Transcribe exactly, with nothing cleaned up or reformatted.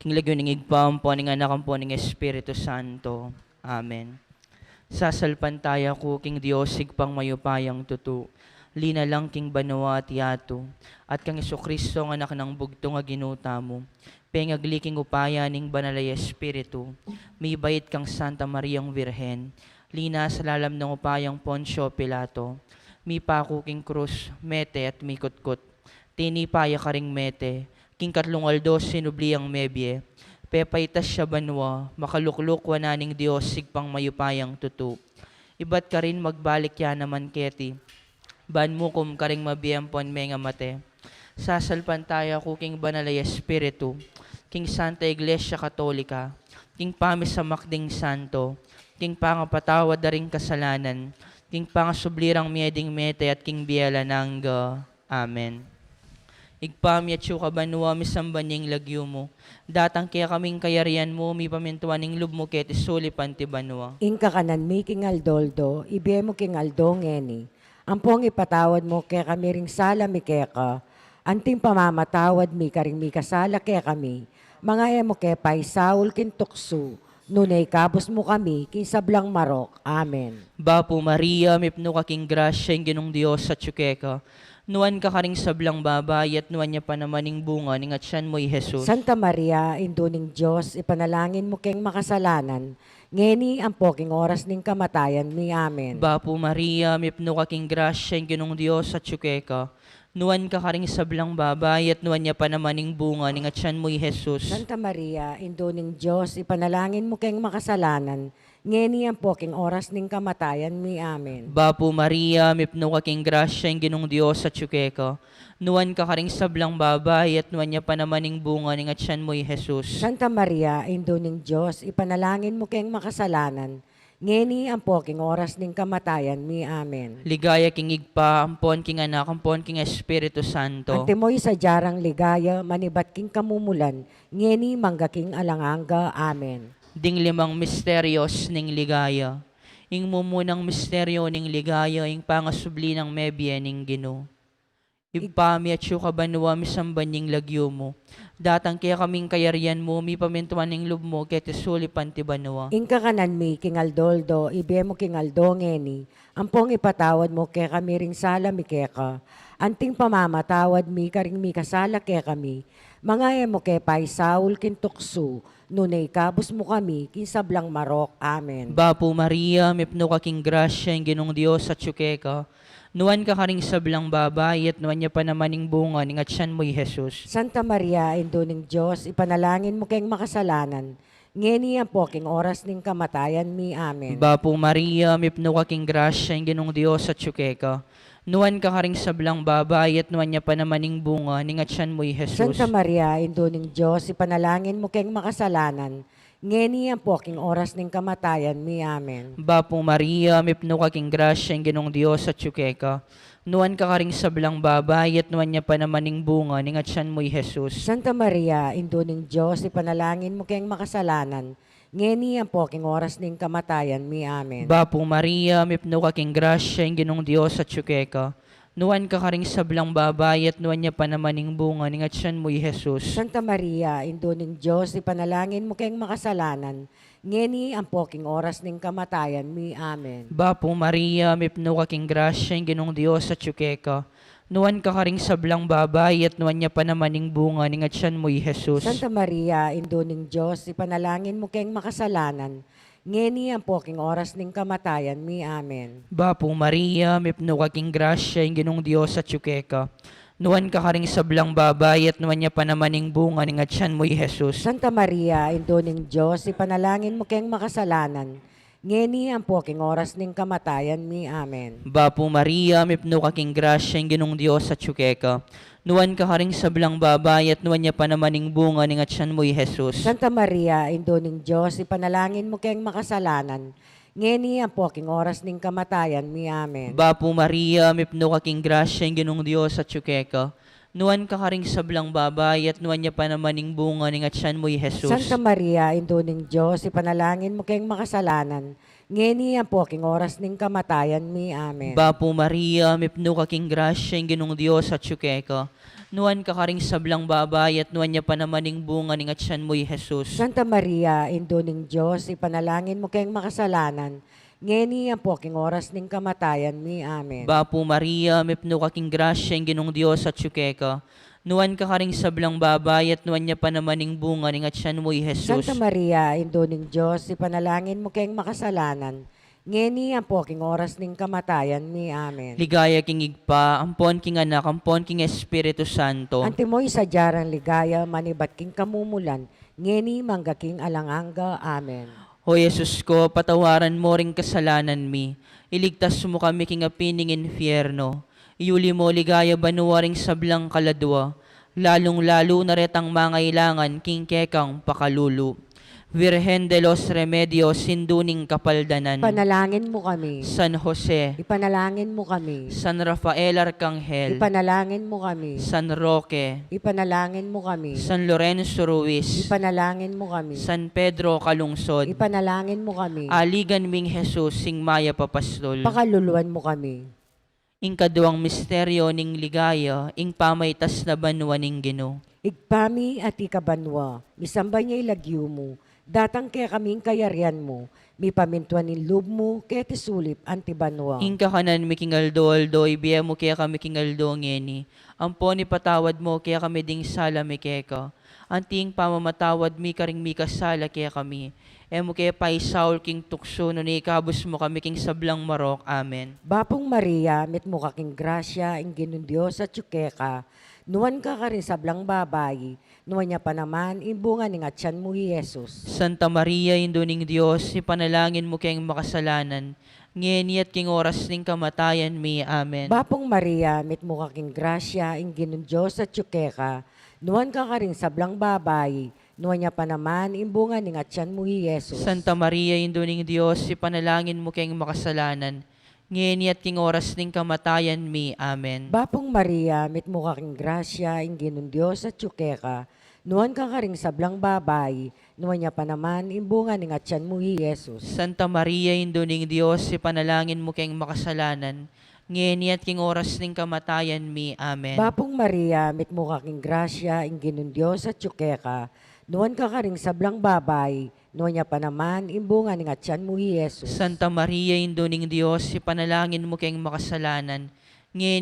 King lagyu ning Ibpa, ampo ning Anak, ampo ning Espiritu Santo. Amen. Sasalpantaya ku king Dios, Ibpang mayupayang tutu, linalang king banua at yatu, at kang Jesucristo, ang Anak nang bugtung a Ginu tamu, pengagli king upaya ning Banal a Espiritu, mibait kang Santa Mariang Virgen, linasa lalam ning upayang Poncio Pilato, mipaku king krus, mete at mikutkut. Tinipa ya karing mete, king katlung aldo sinubli yang mebie, pepaitas ya banua, makalukluk wanan ning Dios Ibpang mayupayang tutu. Ibat karin magbalik ya naman keti, ban mukum karing mabie ampon mengamate. Sasalpantaya ku king Banal a Espiritu, king Santa Iglesia Katolika, king pamisamak ding santo, king pangapatawad da ring kasalanan, king pangasubli rang mie ding mete at king bie alang angga. Amen. Ibpa mi, atsu ka banua, misamban ya ing lagyu mu. Datang kekami ing kayarian mu, mipamintuan ing lub mu keti sulip anti banua. Ing kakanan mi king aldo-aldo, ibie mu king aldo ngeni. Ampong ipatawad mu kekami ring sala mi keka, anting pamamatawad mi karing mikasala kekami. Manga e mu ke paisaul king tuksu, nune ikabus mu kami king sablang marok. Amen. Bapu Maria, mipnu ka king grasya, ing Ginung Dios atsu keka. Nuan ka karing sablang babai, at nuan ya pa naman ing bunga ning atyan mu, i Jesus. Santa Maria, Indu ning Dios, ipanalangin mu keng makasalanan, ngeni ampo king oras ning kamatayan mi. Amen. Bapu Maria, mipnu ka king grasya, ing Ginung Dios atsu keka. Nuan ka karing sablang babai, at nuan ya pa naman ing bunga ning atyan mu, i Jesus. Santa Maria, Indu ning Dios, ipanalangin mu keng makasalanan, ngeni ampo king oras ning kamatayan mi. Amen. Bapu Maria, mipnu ka king grasya, ing Ginung Dios atsu keka. Nuan ka karing sablang babai, at nuan ya pa naman ing bunga ning atyan mu, i Jesus. Santa Maria, Indu ning Dios, ipanalangin mu keng makasalanan, ngeni ampo king oras ning kamatayan mi. Amen. Ligaya king Ibpa, ampon king Anak, ampon king Espiritu Santo. Antimo ing sadya rang ligaya, manibat king kamumulan, ngeni mangga king alang angga. Amen. Ding limang misterios ning ligaya. Ing mumunang misteryo ning ligaya, ing pangasubli nang mebie ning Ginu. Ibpa mi atsu ka banua, misamban ya ing lagyu mu. Datang kekami ing kayarian mu, mipamintuan ing lub mu keti sulip anti banua. Ing kakanan mi king aldo-aldo, ibie mu king aldo ngeni. Ampong ipatawad mu kekami ring sala mi keka, anting pamamatawad mi karing mikasala kekami. Manga e mu ke paisaul king tuksu, nune ikabus mu kami king sablang marok. Amen. Bapu Maria, mipnu ka king grasya, ing Ginung Dios atsu keka. Nuan ka karing sablang babai, at nuan ya pa naman ing bunga ning atyan mu, i Jesus. Santa Maria, Indu ning Dios, ipanalangin mu keng makasalanan, ngeni ampo king oras ning kamatayan mi. Amen. Bapu Maria, mipnu ka king grasya, ing Ginung Dios atsu keka. Nuan ka karing sablang babai, at nuan ya pa naman ing bunga ning atyan mu, i Jesus. Santa Maria, Indu ning Dios, ipanalangin mu keng makasalanan, ngeni ampo king oras ning kamatayan mi. Amen. Bapu Maria, mipnu ka king grasya, ing Ginung Dios atsu keka. Nuan ka karing sablang babai, at nuan ya pa naman ing bunga ning atyan mu, i Jesus. Santa Maria, Indu ning Dios, ipanalangin mu keng makasalanan, ngeni ampo king oras ning kamatayan mi. Amen. Bapu Maria, mipnu ka king grasya, ing Ginung Dios atsu keka. Nuan ka karing sablang babai, at nuan ya pa naman ing bunga ning atyan mu, i Jesus. Santa Maria, Indu ning Dios, ipanalangin mu keng makasalanan, ngeni ampo king oras ning kamatayan mi. Amen. Bapu Maria, mipnu ka king grasya, ing Ginung Dios atsu keka. Nuan ka karing sablang babai, at nuan ya pa naman ing bunga ning atyan mu, i Jesus. Santa Maria, Indu ning Dios, ipanalangin mu keng makasalanan, ngeni ampo king oras ning kamatayan mi. Amen. Bapu Maria, mipnu ka king grasya, ing Ginung Dios atsu keka. Nuan ka karing sablang babai, at nuan ya pa naman ing bunga ning atyan mu, i Jesus. Santa Maria, Indu ning Dios, ipanalangin mu keng makasalanan, ngeni ampo king oras ning kamatayan mi. Amen. Bapu Maria, mipnu ka king grasya, ing Ginung Dios atsu keka. Nuan ka karing sablang babai, at nuan ya pa naman ing bunga ning atyan mu, i Jesus. Santa Maria, Indu ning Dios, ipanalangin mu keng makasalanan, ngeni ampo king oras ning kamatayan mi. Amen. Bapu Maria, mipnu ka king grasya, ing Ginung Dios atsu keka. Nuan ka karing sablang babai, at nuan ya pa naman ing bunga ning atyan mu, i Jesus. Santa Maria, Indu ning Dios, ipanalangin mu keng makasalanan, ngeni ampo king oras ning kamatayan mi. Amen. Bapu Maria, mipnu ka king grasya, ing Ginung Dios atsu keka. Nuan ka karing sablang babai, at nuan ya pa naman ing bunga ning atyan mu, i Jesus. Santa Maria, Indu ning Dios, ipanalangin mu keng makasalanan, ngeni ampo king oras ning kamatayan mi. Amen. Bapu Maria, mipnu ka king grasya, ing Ginung Dios atyu keka. Nuan ka karing sablang babai, at nuan ya pa naman ing bunga ning atyan mu, i Jesus. Santa Maria, Indu ning Dios, ipanalangin mu keng makasalanan, ngeni ampo king oras ning kamatayan mi. Amen. Ligaya king Ibpa, ampon king Anak, ampon king Espiritu Santo. Antimo ing sadya rang ligaya, manibat king kamumulan, ngeni mangga king alang angga. Amen. O Jesus ko, patawaran mo ring kasalanan mi, iligtas mu kami king api ning infierno, iyuli mo ligaya banua ring sablang kaladua, lalung-lalu na retang mangailangan king kekang pakalulu. Virgen de los Remedios, Indu ning Kapaldanan. Ipanalangin mu kami. San Jose. Ipanalangin mu kami. San Rafael Arcangel. Ipanalangin mu kami. San Roque. Ipanalangin mu kami. San Lorenzo Ruiz. Ipanalangin mu kami. San Pedro Calungsod. Ipanalangin mu kami. Aligan ming Jesus, ing mayap a pastol. Pakaluluan mu kami. Ing kaduang misteryo ning ligaya, ing pamaitas na banua ning Ginu. Ibpa mi, atiu ka banua, misamban ya ing lagyu mu, datang kekami ing kayarian mu, mipamintuan ing lub mu, keti sulip anti banua. Ing kakanan mi king aldo-aldo, ibie mu kekami king aldo ngeni, ampon ipatawad mu kekami ding sala mi keka, anti ing pamamatawad mi karing mikasala kekami. E mu ke paisaul king tuksu, nune ikabus mu kami king sablang marok. Amen. Bapung Maria, mitmu ka king grasya, ing Ginung Dios atyu keka, nuan ka karing sablang babai, nuan ya pa naman ing bunga ning atyan mu, i Jesus. Santa Maria, Indu ning Dios, ipanalangin mu keng makasalanan, ngeni at king oras ning kamatayan mi. Amen. Bapung Maria, mitmu ka king grasya, ing Ginung Dios atyu keka, nuan ka karing sablang babai, nuan ya pa naman ing bunga ning atyan mu, i Jesus. Santa Maria, Indu ning Dios, ipanalangin mu keng makasalanan, ngeni at king oras ning kamatayan mi. Amen. Bapung Maria, mitmu ka king grasya, ing Ginung Dios atyu keka, nuan ka karing sablang babai, nuan ya pa naman ing bunga ning atyan mu, i Jesus. Santa Maria, Indu ning Dios, ipanalangin mu keng makasalanan, ngeni at king oras ning kamatayan mi. Amen. Bapung Maria, mitmu ka king grasya, ing Ginung Dios atyu keka, nuan ka karing sablang babai, nuan ya pa naman ing bunga ning atyan mu, i Jesus. Santa Maria, Indu ning Dios, ipanalangin mu keng makasalanan, ngeni